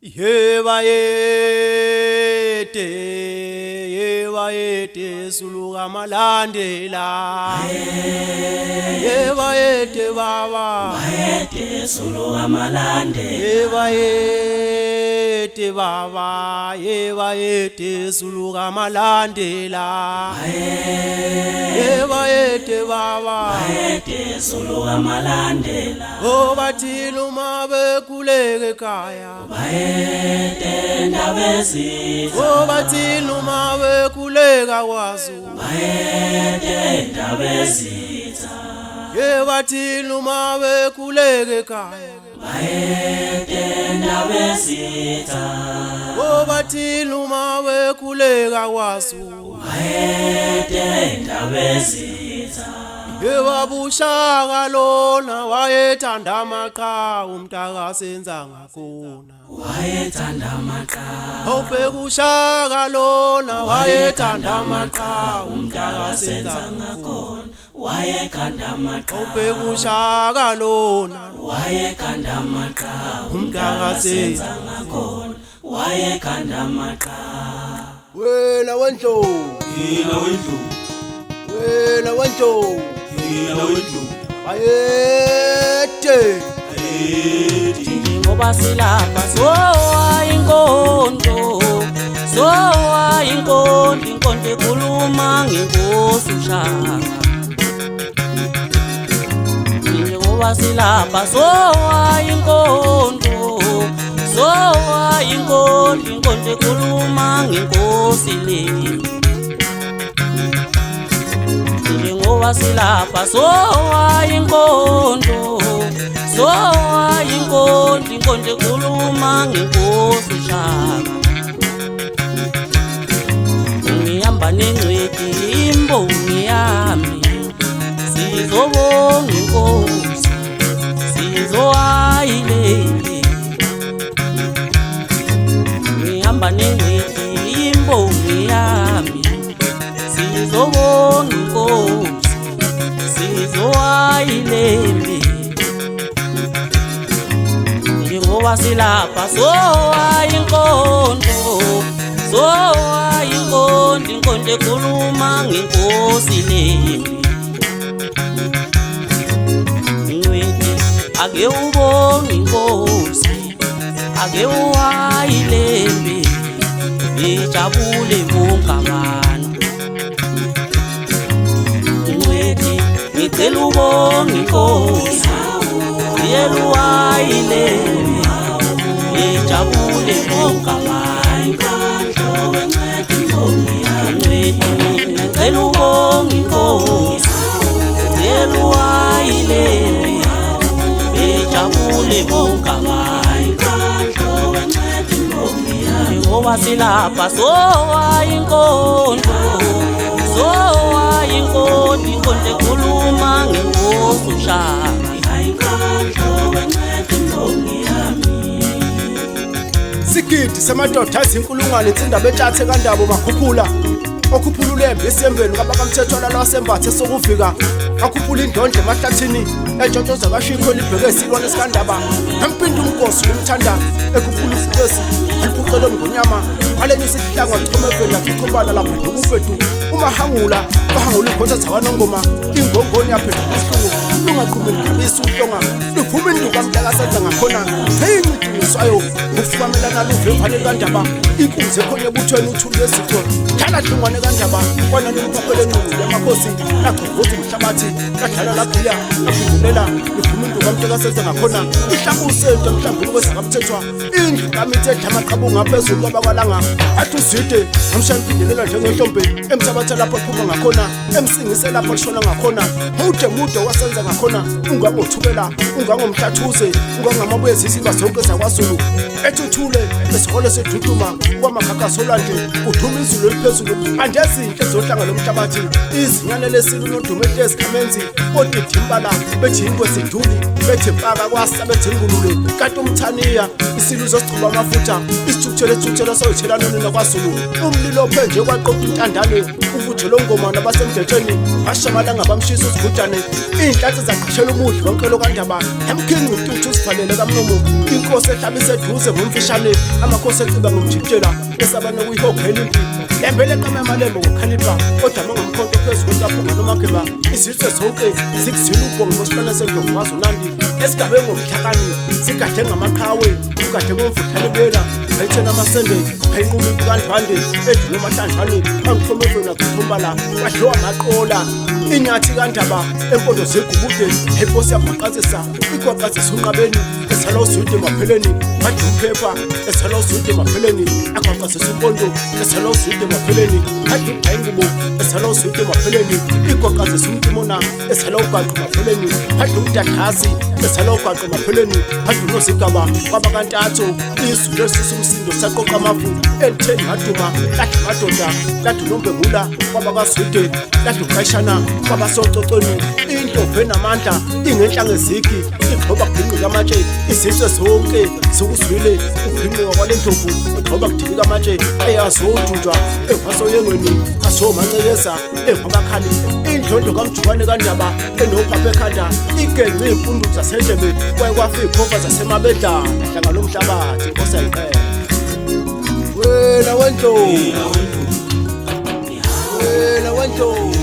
Yebayede, yebayede, Zulu kaMalandela. Yebayede baba, Bayede Zulu kaMalandela. Yebayede baba, yebayede, Zulu kaMalandela. Yebayede baba, Bayede Zulu kaMalandela. Oh bathini uma bekhuleka ekhaya. Bayede Ndabezitha. Oh bathini uma bekhuleka kwaZulu. Bayede Ndabezitha. Yebathini uma bekhuleka ekhaya. Bayede Ndabezitha. Oh bathini uma bekhuleka kwaZulu. Bayede Ndabezitha. Yebabushaka lona wayethanda amaqhawe umntakasenza ngakhona. Wayethanda amaqhawe. Awubheka lona wayethanda amaqhawe Umntakasenza umntakasenza ngakhona. Wayekhanda amaqhawe. Awubheka lona Wayekhanda amaqhawe. umntakasenza Umntakasenza ngakhona. Wayekhanda amaqhawe. Wena wendlovu, Yena wendlu, wena wendlovu, yena wendlu. Bayede. Njengoba silapha sowa inkondlo, sowa inkondlo, inkondlo ekhuluma ngenkosi uShaka. Njengoba silapha sowa inkondlo, sowa inkondlo, inkondlo ekhuluma ngenkosi le. Njengoba silapha sowa inkondlo, sowa inkondlo, inkondlo ekhuluma ngenkosi uShaka. Ngihamba nengcweti imbongi yami, sizobonga inkosi, sizowayilembe. Ngihamba nengcweti imbongi yami, sizobonga inkosi, sizowayilembe. Njengoba silapha sowa inkondlo, sowa inkondlo, inkondlo ekhuluma ngenkosi lembi. Ncweti ake ubonge inkosi, ake uwayilembe, ijabule bonke abantu. Ncweti ngicela ubonge inkosi, yeluwayilembe, ijabule bonke abantu. Ncweti ngicela ubonge inkosi, yeluwayilembe, ijabule bonke abantu. Njengoba silapha sowa inkondlo, sowa inkondlo, inkondlo ekhuluma ngenkosi uShaka. Sigidi samadoda azinkulungwane insinda betshathe kaNdabo bakhuphula okhuphula ulembe esembeni kabakamthetho lwasembathe sokufika akhuphula indondle emahlathini entshontshoza kashikho libheke isilwane sikaNdaba empinda umgosi umthanda ekhuphula isipesi aliphucele ngonyama alenye isihlangwa chome eveni lachuchubana lapha nokubhedu umahangula bahangula ikhotha zakanongoma ingongoni yaphenduka isihlungu lungaqhumi ligabisa uhlonga luphuma induka mntakasenza ngakhona seyincidingiswayo ukufukamelana luvemvane kaNdaba inkunzi ekhona ebuthweni uthuli lwezitho dlala dlungwane kaNdaba kwanani luphaphele nqulu yamakhosi lagqobhoza umhlabathi ladlala lagila laphindulela liphuma induka mntakasenza ngakhona ihlabusento emhlambini kwezakamthethwa indlu kamithi edla amaqabunga aphezulu kwabakwalanga athi uzide amshaya impindelela njengehlombe emthabatha lapho liphuma ngakhona emsingise lapho lishona ngakhona mude mude wasenza ngakhona ungangothukela ungangomhlathuze ungangamabuye zisiba zonke zakwaZulu ethuthule esikole seduduma kwamagagasi olwandle kuduma izulu eliphezulu andezinhle zohlanga lomhlabathi izinyane lesilu nodumo ehlezi khamenzi odidimbala bethi ingwe siduli bethi impaka kwasa bethi ingulule kanti umthaniya isilu zosichuba amafutha isithuba Sithukuthele sithukuthela soyithela nonina kwaZulu. Umlilo phenje kwaqoqa intandane, uvuthelo ngoma nabasemdletsheni, bashamalanga bamshisa usigujane. Iy'nhlansi zaqhashela umudli wonkelo kaNdaba, emkhinqi untuthu usivalele kamlomo. Inkosi ehlabise eduze ngomfishane, amakhosi eciba ngomjikijela, esaba nokuyihogela impi. Lembele qama amalembe ngokukhalipha, odama ngomkhonto phezu kwentaphunga nomageba. Izizwe zonke zikuzwile ubhongo bosihlwana sendlovukazi uNandi, esigabe ngobuhlakani, sigade ngamaqhawe, ugade ngomvuthane bela, ayithena amasende, ayinquma impi kaNdwande, edlule emahlanjani, angihlomeveni achithumbala, kwadliwa amaqola. Inyathi kaNdaba empondo zigubude, inkosi yabhaqazisa, igwaqazisa unqabeni, esala uzwide mapheleni, badla umphepha, esala uzwide mapheleni, agwaqazisa impondo, esala uzwide mapheleni, badla ingubo, esala uzwide mapheleni, igwaqazisa umtimona, esala ugaqo mapheleni, badla umdadazi, esala ugaqo mapheleni, badla unozigaba, kwabakantathu, izulu elisusa umsindo saqoqa amafu, elitheni ngaduma, ladla amadoda, ladla uNombengula, kwabakazwide, ladla uqashana, kwabasococweni, indlovu enamandla, ingenhla ngezigi, igxoba kugingqika amatshe, izizwe zonke zikuzwile ukugingqika kwale ndlovu, igxoba kudilika amatshe, eyazojujwa evasoyengweni, asomancekeza, evabakhali, indlondlo kaMjubane kaNdaba, enophapha ekhanda, igence iy'mpundu zasendlebe, kwaye kwafika iy'khova zasemabedlana, hlanga lomhlabathi, inkosi ayiqele. Wena wendlovu, wena wendlovu.